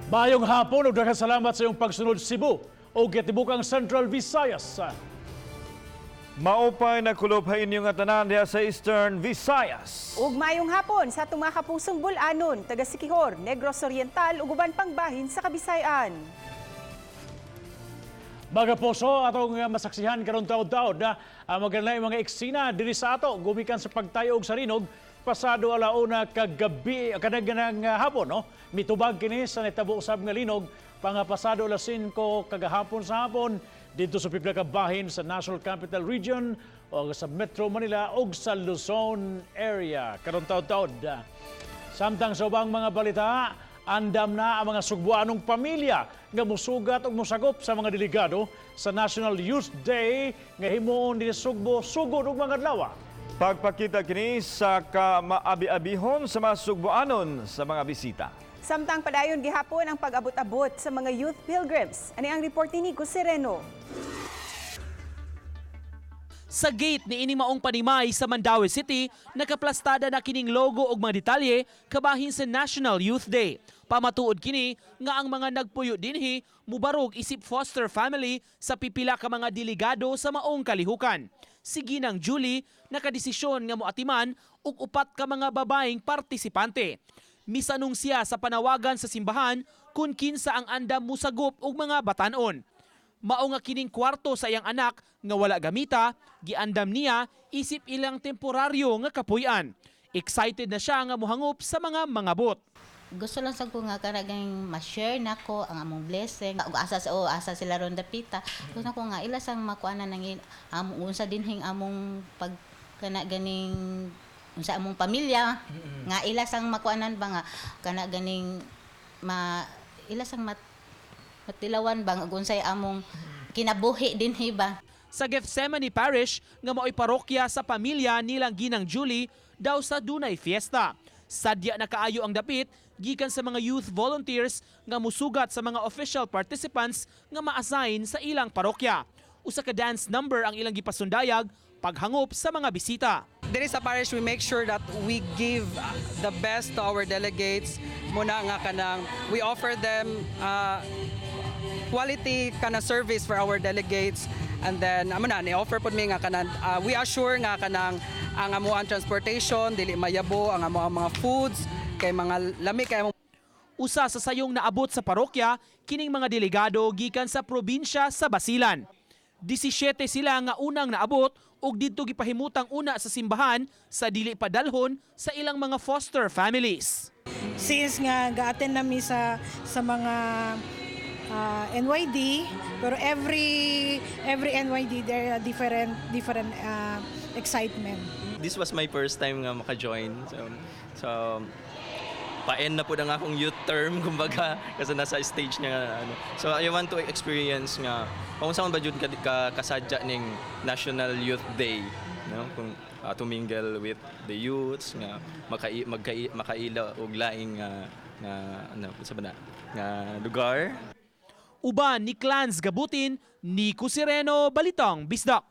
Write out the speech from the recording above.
Maayong hapon ug daghang salamat sa iyong pagsunod, Cebu ug kitibukang Central Visayas. Maupay na kulop ha inyong tanan diha sa Eastern Visayas. Ug maayong hapon sa atong mga kapusong Bul-anon, taga Siquijor, Negros Oriental ug uban pang bahin sa Kabisayan. Mga puso, atong masaksihan karon taod-taod na ang mga eksena diri sa ato gumikan sa pagtayo og sa linog pasado alauna kagabi kanaganang hapon, no? Mitubag kini sa nitabo usab nga linog pangapasado alas 5 kagahapon sa hapon didto sa pipila ka bahin sa National Capital Region o sa Metro Manila ug sa Luzon area karon taod-taod. Samtang sa ubang mga balita, andam na ang mga Sugbuanong pamilya nga musugat ug musagop sa mga delegado sa National Youth Day nga himuon dinhi sa Sugbo sugod og mga adlaw. Pagpakita kini sa kamaabi-abihon sa mga Sugbuanon sa mga bisita. Samtang padayon gihapon ang pag-abot-abot sa mga youth pilgrims. Ani ang report ni Nico Sereno. Sa gate ni ini maong panimay sa Mandaue City, nakaplastada na kining logo ug mga detalye kabahin sa National Youth Day. Pamatuod kini nga ang mga nagpuyo dinhi mubarog isip foster family sa pipila ka mga delegado sa maong kalihukan. Si Ginang Julie nakadesisyon nga moatiman og upat ka mga babaeng partisipante. Misanong siya sa panawagan sa simbahan kung kinsa ang andam musagop og mga batanon. Mao nga kining kwarto sa iyang anak nga wala gamita, giandam niya isip ilang temporaryo nga kapuy-an. Excited na siya nga mohangop sa mga mangabot. Gusto lang sa ko nga kanagang ma-share nako ang among blessing. Ug asa sa, oh, asa sila ron dapita. Gusto nako nga ila sang makuanan ng among unsa dinhing among pag kana ganing unsa among pamilya nga ila sang makuanan ba nga kana ganing ma ila sang matilawan ba nga unsay among kinabuhi dinhi ba. Sa Gethsemane Parish nga mao'y parokya sa pamilya nilang Ginang Julie, daw sa dunay fiesta. Sadya na kaayo ang dapit gikan sa mga youth volunteers nga musugat sa mga official participants nga ma-assign sa ilang parokya. Usa ka dance number ang ilang gipasundayag paghangop sa mga bisita. Diri sa parish, we make sure that we give the best to our delegates muna nga kanang we offer them quality kana service for our delegates, and then amo na ni offer pod mi nga kanang we assure nga kanang ang amuang transportation dili mayabo, ang amuang mga foods kay mga lami kay among Usa sa sayong naabot sa parokya kining mga delegado gikan sa probinsya sa Basilan. 17 sila nga unang naabot ug didto gipahimutang una sa simbahan sa dili padalhon sa ilang mga foster families. Since nga ga-attend nami sa mga NYD, pero every NYD there are different different excitement. This was my first time nga maka-join. So pa-end na po ang akong youth term, kumbaga, kasi nasa stage niya nga, ano. So I want to experience nga kung saan ba jud ka kasadya ning National Youth Day, no, kung to mingle with the youths nga makai magkai makaila og laing nga ano sa ba na nga lugar. Uban ni Clans Gabutin, Nico Sireno, Balitang Bisdak.